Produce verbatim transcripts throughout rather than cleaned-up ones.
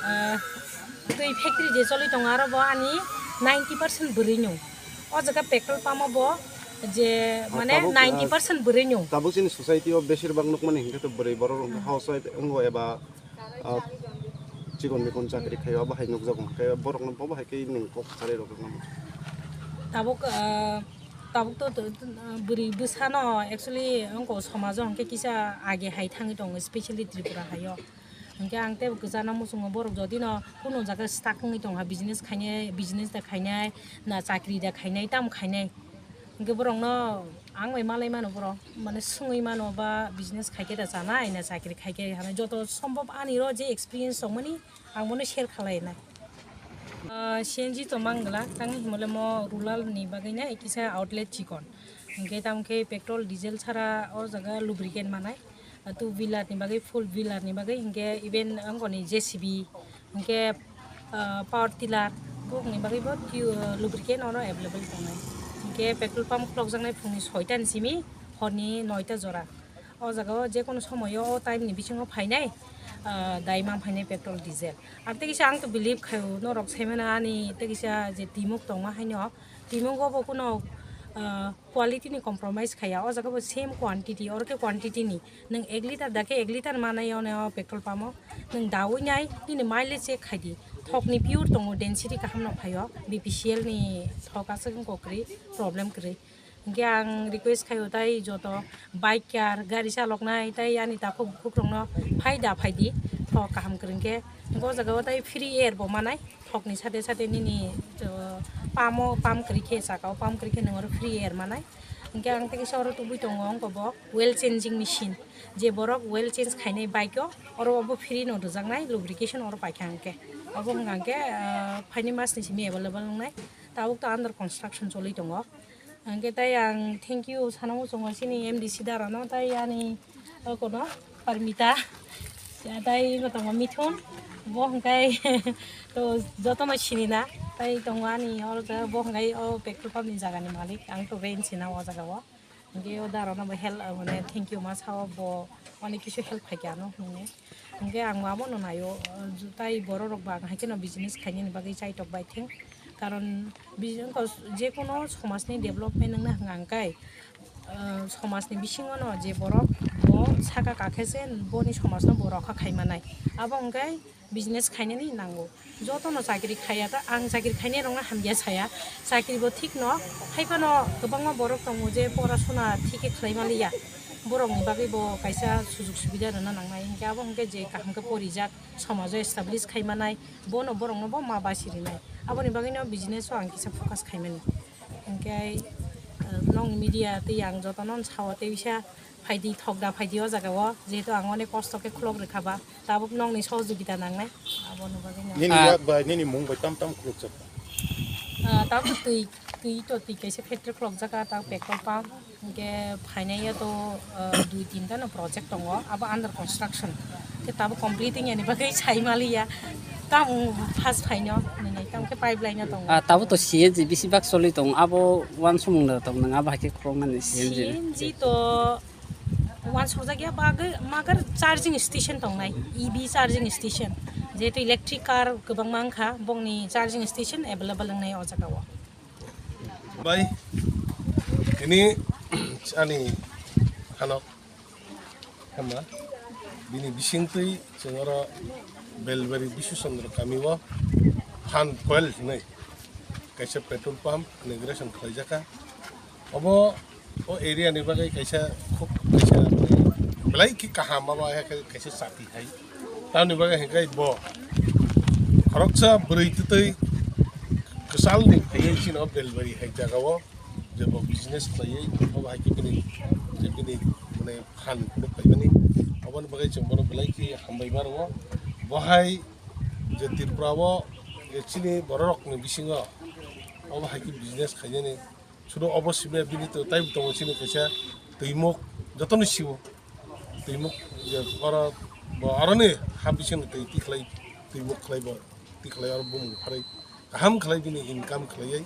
Ah, twi factory je choli tongo, aro bo ani ninety percent bwrwi nw. O jaga petrol pump o bo je, mane, tabuk, ah, ninety percent bwrwi nw. Tabuk chini society o besir bak nukmani hinkhe to bwrwi borok rok housewife wngo eba, ah, chikon mikon chakri khaio, abo hai nukjago, hinkhe borok no bo hai khe nwng kok kwcharwi rok rwkha. Tabuk, ah, tabuk to, to, to, ah, bwrwi bwsa no actually wngko somajo hinkhe kisa age hai thangwi tongo, specially Tripura hai o. Hinkhe ang tei kwchana muchungo borok jodi no kunu jaga stuck wngwi tongkha, business khainai, business da khainai, na chakri da khainai, tamo khainai. Hinkhe borokno ang bai malai mano borok, mane swngwi mano ba business khaikhe da chanai na chakri khaikhe hanai, joto sombhob ani ro je experience tongmani ang bono share khalai nai. Ah, C N G to mang glak, tang himole mo rural ni bagwi na kisa outlet chikon. Hinkhe tamo khe petrol, diesel chara o jaga lubricant manai. Two wheeler ni bagwi, four wheeler ni bagwi, hinkhe even angkoni J C B, hinkhe, ah, power tiller, bokni bagwi bo tui-, ah, lubricant oro available tongnai. Hinkhe petrol pump khulokjaknai phungni soita ni simi horni noita jora. O jaga o jekono somoyo o time ni bisingo phainai, ah, dai mang phainai petrol, diesel. Ar tei kisa ang to believe khaio, norok saimano ani tei kisa je timuk tongma haino, timugo bo kuno, ah, quality ni compromise khaya, o jaga bo same quantity, oro khe quantity ni. Nwng ek liter da khe ek liter manai o petrol pump o. Nwng dawi nai, nini mileage check khai di. Thok ni pure tongo, density kaham no phaio, B P C L ni thok aswk wngkha kwrwi, problem kwrwi. Hinkhe ang request khaio tai joto biker, gari chaloknai tai ani takhuk bukhuk rokno phai da phai di, thok kaham kwrwi khe. Hinkhe o jaga o tai free air bo manai. Thokni sade sade nini, uh, pump o pump kwrwi khe, saka o pump kwrwi khe nwng oro free air manai. Hinkhe ang tei kisa oro tubui tongo wngkha bo oil changing machine, je borok oil change khainai bike o, oro bo free no rwjaknai lubrication oro paikha hinkhe. Obo wngkha hinkhe, uh, phaini mas ni simi available wngnai, tabuk to under construction choli tongo. Hinkhe tai ang thank you sana muchungo chini M D C dara no, tai ani o kono Parmita, tai ino tongo Mithun, bo hwnkhe to jotono sinina, tai tongo ani oro jaga, bo hwnkhe o petrol pump ni jaga ni malik, ang to rent sina o jaga o. Hinkhe o dara no bo help, mane, thank you ma sao, bo onek kisu help khaikha ano hinwi. Hinkhe ang abono naio, tai borok rok bo ang hai kheno business khainani bagwi chaitok bai theng. Karon bi-, wngkha jekono somajni development wngna hwnka hwnkhe, ah, somajni bisingono je borok bo saka kakhe se boni somajno bo rokha khai manai. Abo hwnkhe business khainani nango. Jotono chakri khaiya ta, ang chakri khainai rokno hamya saya. Chakri bo thik no, hai phano kwbangma borok tongo je pora sona thik khe khlai maliya. Borokni bagwi bo kaisa sujug subida rwna nangnai. Hinkhe abo hinkhe je kaham khe porijak, somajo establish khai manai, bono borokno bo ma basi rinai. Aboni bagwino business o ang kisa focus khai mani. Hinkhe, ah, nong media tei ang jotono sao tei bisa phaidi, thok da phaidi o jaga o, jehetu ang onek kosto khe khulok rwkha ba, tabuk nongni sohojogita nangnai, aboni bagwi no. Nini Ah. yak bai, nini mung bai tam tam khulukjak. Ah, tabuk twi, twi to twi kaisa factory khulokjak, ah, tabuk petrol pump, hinkhe phainai ya to, ah, dui tinta no project tongo, abo under construction, khe tabuk complete wngya ni bagwi sai maliya, tamo first phaino, nini tamo khe pipeline no tongo. Ah, tabuk to C N G bisi bak choli tongo, abo uansukmung da tong nang, abo hai khe khuloknani C N G. C N G to uansukjakya bagwi magar charging station tongnai, E V charging station. Jehetu electric car kwbangma wngkha, bongni charging station available wngnai o jaga o. Bai, ini ani hanok hema, bini bisingtwi chwng oro Belbari Bisu Chandra kami o hand coil hinwi kaisa petrol pump inauguration khlaijak kha. Obo o area ni bagwi kaisa khub kaisa belai khe kaham, abo hai khe kaisa chati hai. Tamoni bagwi hinkhe bo khoroksa bwrwi twtwi kwchalni phaiwi chini o Belbari hai jaga o je bo business khlaiwi, obo hai khe bini, je bini mane phan phunuk phaimani, oboni bagwi chwng bono belai khe hambai mano. Bo hai je Tripura o je chini borok rokni bisingo obo hai khe business khainani. Sudu obo simi bini to taibo tongo chini kaisa twimuk, jotono siwo twimuk, je oro bo aroni ha bisingni twi tikhlai, twimuk khlai bo tikhlai oro bumung pharwi kaham khlai bini income khlaiwi.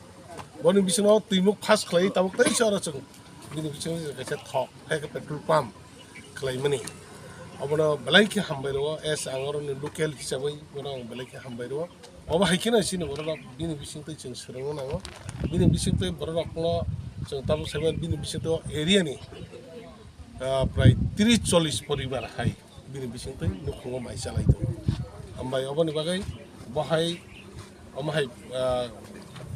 Boni bisingo twimuk pass khlaiwi tabuk tei se oro chwng bini bisingo kaisa thok hai khe petrol pump khlaimani. Obono belai khe hambai rwo, as ang oroni local hisabai bono ang belai khe hambai rwo. Obo hai kheno chini bororok bini bisingtwi chwng swrwngna nango. Bini bisingtwi bororokno chwng tabuk saiman bini bisingtwi o area ni, ah, prai tris chollish poribar hai bini bisingtwi nukhungo mai chalai tongo. Hambai oboni bagwi bo hai, omo hai, ah,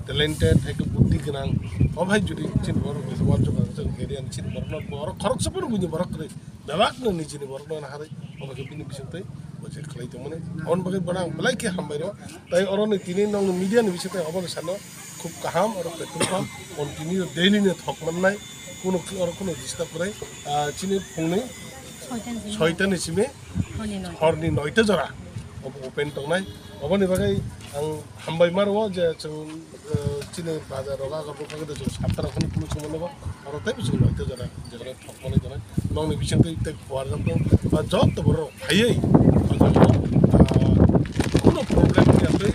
talented, hai khe buddhi gwnang, omo hai jodi chini borok ni uansuk ang chwng area ni chini borok no, borok khoroksa phano buini borok kwrwi bebak no nijini borok no harwi omo khe bini bisingtwi bo je khlai tongmani. Aboni bagwi bono ang belai khe hambai rwo. Tai oro ni tini nong media ni bisingtwi obo no sano khub kaham, oro petrol pump continue daily no thok mannai, kuno oro kuno disturb kwrwi, ah, chini phungni soita ni simi horni noita jora obo open tongnai. Oboni bagwi ang hambai ma rwo je chwng, eh, chini bazar rogo aga bwkha gede chwng sapta rok phano kunu chwngma nogo. Oro teibo chwng noita jora jora thokmani jora nongni bisingtwi tei buar jokno ba joto borok phaiwi, ah, kunu problem ya tei,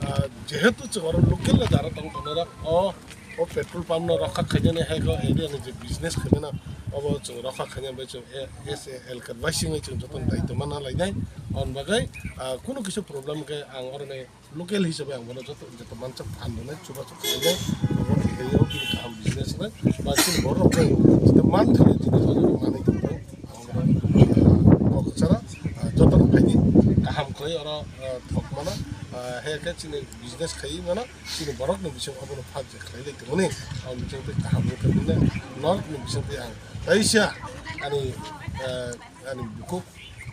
ah, jehetu chwng oro local jara tong tongnai rok o O petrol pump no rokha khainani hai khe area ni je business khainani obo chwng rokha khainani bai chwng A-, S A L K bai singwi chwng jotono daitwma na lainai. Aboni bagwi, ah, kunu kisa problem khe ang oroni local hisabai ang bono joto, joto mansa phan rwnai, chubachu khlainai, obo khe o bini kaham business rwnai, ba chini borok rok bai joto man thangwi tini joto manwi tongthok. Kok chara, ah, joto no phaidi kaham khlai oro, ah, thok mano, ah, he khe chini business khai mano, chini borok ni bising obono phak je khlai lai tongoni, ang bising tei kaham wngkha bini norok ni bising tei ang kaisa ani, ah, ani bukuk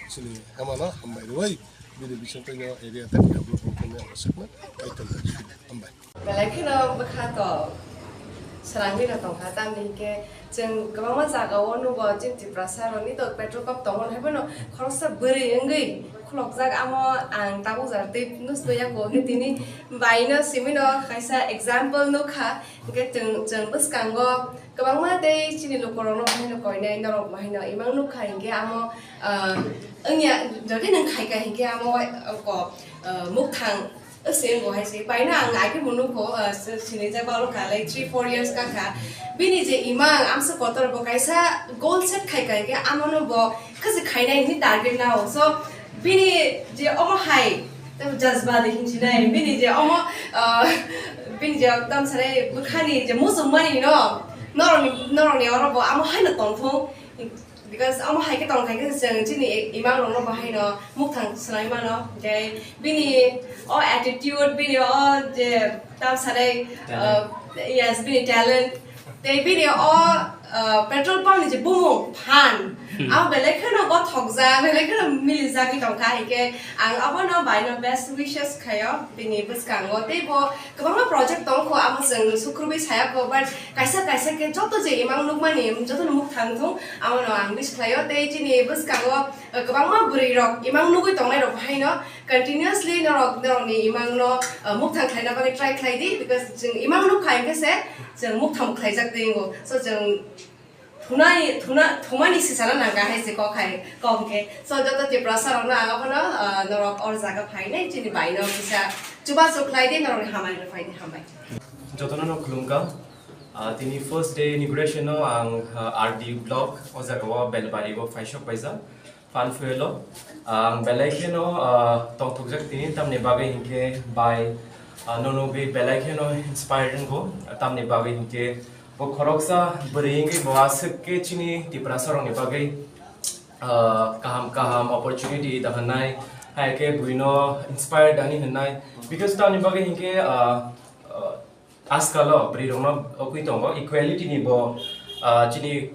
chini hamano hambai rwui bini bising tei no area tei development khe ang sakno kaitor hambai. Belai kheno bwkha to swrangwi no tongkha, tamni hinkhe chwng kwbangma jaga o nugo chini Tiprasa rokni to petrol pump tongo, hai phano khoroksa bwrwi wngwi khulokjak, amo ang tabuk jara tei nustwi ya kho, hinkhe tini bai no simi no kaisa example nukha, hinkhe chwng, chwng bwskango kwbangma tei chini lukurokno bahai no koinai, norok bahai no imang nukha, hinkhe amo, ah, wngya, jodi nwng khaika hinkhe amo, ah, ko, ah, mukthang Same bo hai se, paina ang agi bo nukho, ah, si-, sinijak balo kha, like, three, four years ka kha. Bini je imang amsa kotor bo kaisa goal set khai khai khe, amono bo kaisa khainai hini target nao. So, bini je omo hai, tamo jazba de hinsinai, bini je omo, ah, bini je tamsare bwkhani je muchung mani no, norokni, norokni oro bo amo haino tongthung. Because omo hai khe tong kha khe chwng chini imang rokno bo haino mukthang swnai mano, tei bini o attitude, bini o je tamsare, Talent. Uh, yes, bini talent, tei bini o, uh, petrol pump ni je bumung phan, Hmm. abo belai kheno gothokjak, belai kheno milijagwi tong kha, hai khe ang abono bai no best wishes khaio bini bwskango, tei bo kwbangma project tong kho, amo chwng sukrubwi saya kho, but kaisa kaisa khe joto je imang nukmani jotono mukthang thung, abono ang wish khlaio. Tei chini bwskango, eh, kwbangma bwrwi rok imang nugwi tongnai rok haino continuously norok, norokni imangno, eh, mukthang khlaina bagwi try khlai di, because chwng imang nukha hinkhe se chwng mukthang khlaijak tei wngo. So chwng thunai, thuna, thumani sisana nangkha hai se kok hai, kok hinkhe. So joto Tiprasa rokno ang abono, ah, norok or jaga phainai chini baino kisa chubachu khlai di, norokni hamari rok phai di, hambai. Jotono no khulumkha. Ah, tini first day inauguration no ang, ah, R D block o jaga o Belbari o phaisok paijak. Phan fuel o, ang belai kheno, ah, tongthokjak tini, tamni bagwi hinkhe bai, ah, nono bai belai kheno inspired wngo, tamni bagwi hinkhe bo khoroksa bwrwi wngwi bo aswk khe chini Tiprasa rokni bagwi, ah, kaham kaham opportunity da hwnwi, hai khe buino inspired ani hwnwi, because tamni bagwi hinkhe, ah, ah, Ajkal o bwrwi rokno okwi tongo, equality ni bo, ah, chini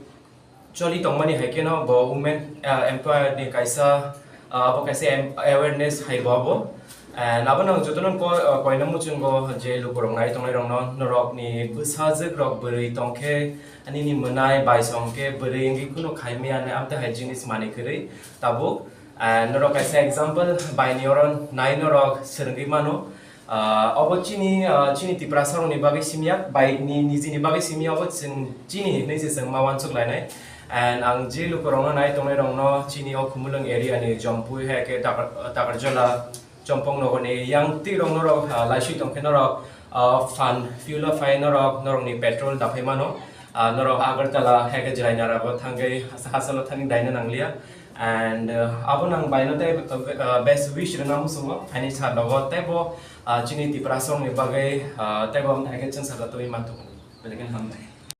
choli tongmani hai kheno bo women, ah, empower ni kaisa, ah, abo kaisa em-, awareness hai bo abo. And abono ang jotono ko-, ah, koina muchungo je lukurok nai tongnai rokno, norok ni bwsajwk rok bwrwi tongkhe, nini mwnai bai songkhe bwrwi wngwi kheno khai maya hinwi amtwi hai jinis manwi kwrwi tabuk. And norok kaisa example bai ni oro nai norok swrwngwi mano. Ah, obo chini, ah, chini Tiprasa rokni bagwi simi ya, bai ni, nijini bagwi simi ya, obo chwng chini hinwi se chwng ma uansuk lainai. And ang je lukurokno nai tongnai rokno chini o Khumulwng area ni Jompui hai khe Takar-, Takarjala, Chompong nogor ni yang twi rokno rok, ah, laisui tongkhe norok, ah, phan fuel o phai norok, norokni petrol daphai mano. Ah, norok Agartala hai khe Jelainara bo thangwi hasa-, hasalo thangwi daina nangliya. And uh, abo nang baino tei uh, best wish rwna muchungo ani salogo teibo uh, chini Tiprasongni bagwi uh, teibo amthaikhe chwng sajatwi manthokgo. Belai kheno hambai.